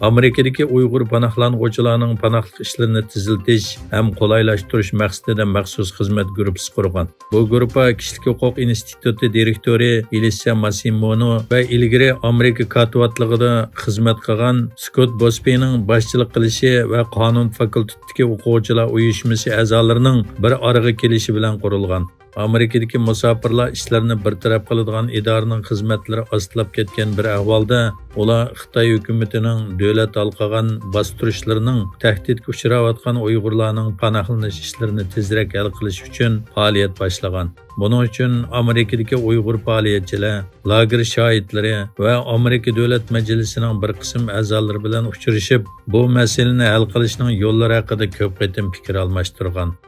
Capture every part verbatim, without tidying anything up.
ئامېرىكىدىكى ئۇيغۇر پاناھلانغۇچىلارنىڭ پاناھلىق ئىشلىرىنى تېزلىتىش ھەم قولايلاشتۇرۇش مەقسىتىدە مەخسۇس خىزمەت گۇرۇپپىسى قۇرغان. بۇ گۇرۇپپا كىشىلىك ھوقۇق ئىنستىتۇتى دىرېكتورى ئېلىسسا ماسىمونو ۋە ئىلگىرى ئامېرىكا كاتىۋاتلىقىدا خىزمەت قىلغان سكوت بوسبىنىڭ باشچىلىق قىلىشى ۋە قانۇن فاكۇلتېتىدىكى ئوقۇغۇچىلار ئۇيۇشمىسى ئەزالىرىنىڭ بىر ئارىغا كېلىشى بىلەن قۇرۇلغان. ئامېرىكىدىكى مۇساپىرلار ئىشلىرىنى بىر تەرەپ قىلىدىغان ئىدارىنىڭ خىزمەتلىرى ئاستىلاپ كەتكەن بىر ئەھۋالدا، ئۇلار خىتاي ھۆكۈمىتىنىڭ دۆلەت ھالقىغان باستۇرۇشلىرىنىڭ تەھدىتكە ئۇچراۋاتقان ئۇيغۇرلارنىڭ پاناھلىنىش ئىشلىرىنى تېزرەك ھەل قىلىش ئۈچۈن پائالىيەت باشلىغان. بۇنىڭ ئۈچۈن ئامېرىكىدىكى ئۇيغۇر پائالىيەتچىلەر، لاگېر شاھىتلىرى ۋە ئامېرىكا دۆلەت مەجلىسىنىڭ بىر قىسىم ئەزالىرى بىلەن ئۇچرىشىپ، بۇ مەسىلىنى ھەل قىلىشنىڭ يوللىرى ھەققىدە كۆپ قېتىم پىكىر ئالماشتۇرغان.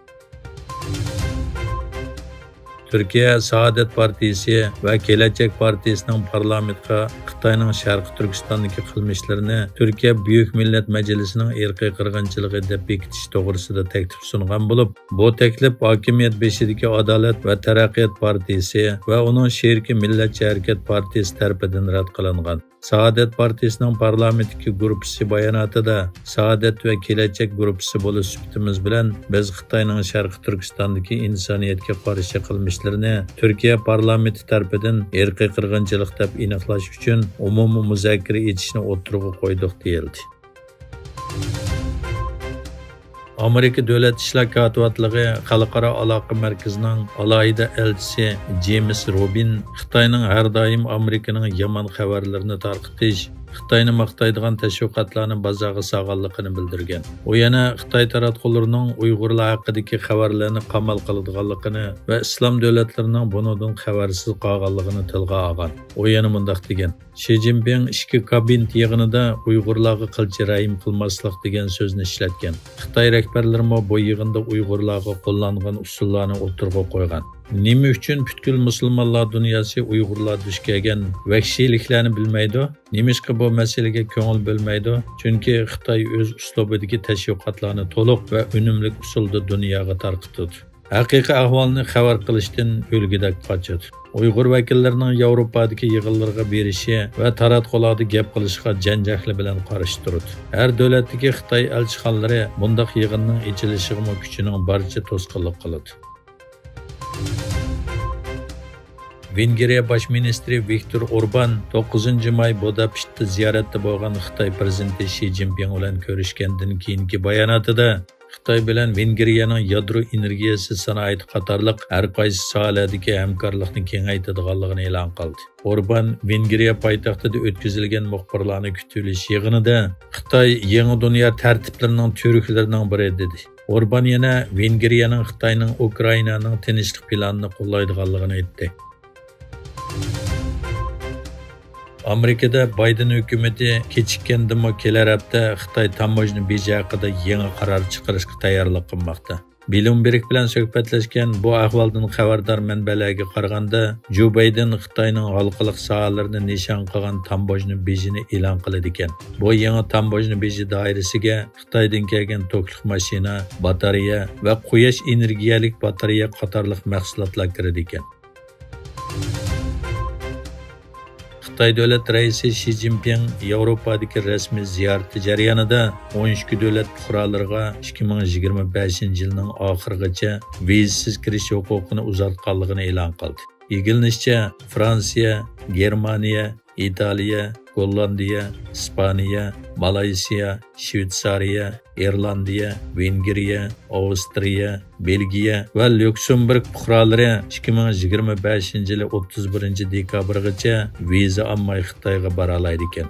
تۈركىيە سائادەت پارتىيىسى ۋە كېلەچەك پارتىيىسىنىڭ پارلامېنتقا خىتاينىڭ شەرقىي تۈركىستاندىكى قىلمىشلىرىنى تۈركىيە بۈيۈك مىللەت مەجلىسىنىڭ ئىرقىي قىرغىنچىلىقى دەپ بېكىتىش توغرىسىدا تەكلىپ سۇنغان بولۇپ، بۇ تەكلىپ ھاكىمىيەت بېشىدىكى ئادالەت ۋە تەرەققىيات پارتىيىسى ۋە ئۇنىڭ شېرىكى مىللەتچى ھەرىكەت پارتىيىسى تەرىپىدىن رەت قىلىنغان. سائادەت پارتىيىسىنىڭ پارلامېنتتىكى گۇرۇپپىسى باياناتىدا، سائادەت ۋە كېلەچەك گۇرۇپپىسى بولۇش سۈپىتىمىز بىلەن، بىز خىتاينىڭ شەرقىي تۈركىستاندىكى ئىنسانىيەتكە قارشى قىلمىشلىرىنى تۈركىيە پارلامېنتى تەرىپىدىن ئىرقىي قىرغىنچىلىق دەپ ئېنىقلاش ئۈچۈن ئومۇمىي مۇزاكىرە ئېچىشنى ئوتتۇرىغا قويدۇق، دېيىلدى. ئامېرىكا دۆلەت ئىشلار كاتىۋاتلىقى خەلقئارا ئالاقە مەركىزىنىڭ ئالاھىدە ئەلچىسى جېيمىس روبىن خىتاينىڭ ھەر دائىم ئامېرىكىنىڭ يامان خەۋەرلىرىنى تارقىتىش، خىتاينى ماختايدىغان تەشۋىقاتلارنى بازارغا سالغانلىقىنى بىلدۈرگەن. ئۇ يەنە خىتاي تاراتقۇلىرىنىڭ ئۇيغۇرلار ھەققىدىكى خەۋەرلەرنى قامال قىلىدىغانلىقىنى ۋە ئىسلام دۆلەتلىرىنىڭ بۇنىڭدىن خەۋەرسىز قالغانلىقىنى تىلغا ئالغان. ئۇ يەنە مۇنداق دېگەن. شى جىنپىڭ ئىككى كابىنېت يىغىنىدا ئۇيغۇرلارغا قىلچە رەھىم قىلماسلىق دېگەن سۆزنى ئىشلەتكەن. خىتاي رەھبەرلىرىمۇ بۇ يىغىندا ئۇيغۇرلارغا قوللانغان ئۇسۇللارنى ئوتتۇرىغا قويغان. نېمە ئۈچۈن پۈتكۈل مۇسۇلمانلار دۇنياسى ئۇيغۇرلار دۇچ كەلگەن ۋەھشىيلىكلەرنى بىلمەيدۇ؟ نېمىشقا بۇ مەسىلىگە كۆڭۈل بۆلمەيدۇ؟ چۈنكى خىتاي ئۆز ئۇسلۇبىدىكى تەشۋىقاتلارنى تولۇق ۋە ئۈنۈملۈك ئۇسۇلدا دۇنياغا تارقىتىدۇ. ھەقىقىي ئەھۋالنى خەۋەر قىلىشتىن ئۆلگۈدەك قاچىدۇ. ئۇيغۇر ۋەكىللىرىنىڭ ياۋروپادىكى يىغىنلىرىغا بېرىشى ۋە تاراتقۇلاردا گەپ قىلىشىغا جەنجەھلى بىلەن قارشى تۇرىدۇ. ھەر دۆلەتتىكى خىتاي ئەلچىخانىلىرى بۇنداق يىغىننىڭ ئېچىلىشىغىمۇ كۈچىنىڭ بارىچە توسقۇنلۇق قىلىدۇ. ۋېنگرىيە باش مىنىستىرى ۋىكتور ئوربان توققۇزىنچى ماي بۇداپېشتتا زىيارەتتە بولغان خىتاي پىرېزىدېنتى شى جىنپىڭ بىلەن كۆرۈشكەندىن كېيىنكى باياناتىدا، خىتاي بىلەن ۋېنگرىيەنىڭ يادرو ئېنېرگىيەسى سانائىتى قاتارلىق ھەر قايسى ساھەلەردىكى ھەمكارلىقنى كېڭەيتىدىغانلىقىنى ئېلان قىلدى. ئوربان ۋېنگرىيە پايتەختىدە ئۆتكۈزۈلگەن مۇخبىرلارنى كۈتۈۋېلىش يىغىنىدا، خىتاي يېڭى دۇنيا تەرتىپلىرىنىڭ تۈۋرۈكلىرىنىڭ بىرى، دېدى. ئوربان يەنە ۋېنگرىيەنىڭ خىتاينىڭ ئۇكرائىنانىڭ تىنچلىق پىلانىنى قوللايدىغانلىقىنى ئېيتتى. ئامېرىكىدا بايدېن ھۆكۈمىتى كېچىككەندىمۇ كېلەر ھەپتە خىتاي تاموژنا بېجى ھەققىدە يېڭى قارار چىقىرىشقا تەييارلىق قىلماقتا. بلومبېرگ بىلەن سۆھبەتلەشكەن بۇ ئەھۋالدىن خەۋەردار مەنبەلەرگە قارىغاندا، جو بايدېن خىتاينىڭ ھالقىلىق ساھەلىرىنى نىشان قىلغان تاموژنا بېجىنى ئېلان قىلىدىكەن. بۇ يېڭى تاموژنا بېجى دائىرىسىگە خىتايدىن كەلگەن توكلۇق ماشىنا، باتارېيە ۋە قۇياش ئېنېرگىيەلىك باتارېيە قاتارلىق مەھسۇلاتلار كىرىدىكەن. خىتاي دۆلەت رەئىسى شى جىنپىڭ ياۋروپادىكى رەسمىي زىيارىتى جەريانىدا ئون ئىككى دۆلەت پۇقرالىرىغا ئىككى مىڭ يىگىرمە بەشىنچى يىلنىڭ ئاخىرىغىچە ۋىزىسىز كىرىش ھوقۇقىنى ئۇزارتقانلىقىنى ئېلان قىلدى. ئىگىلىنىشىچە، فرانسىيە، گېرمانىيە، ئىتالىيە، گوللاندىيە، ئىسپانىيە، مالايسىيا، شۋېتسارىيە، ئىرلاندىيە، ۋېنگرىيە، ئاۋسترىيە، بېلگىيە ۋە ليۇكسېمبۇرگ پۇقرالىرى ئىككى مىڭ يىگىرمە بەشىنچى يىلى ئوتتۇز بىرىنچى دېكابىرغىچە ۋىزا ئالماي خىتايغا بارالايدىكەن.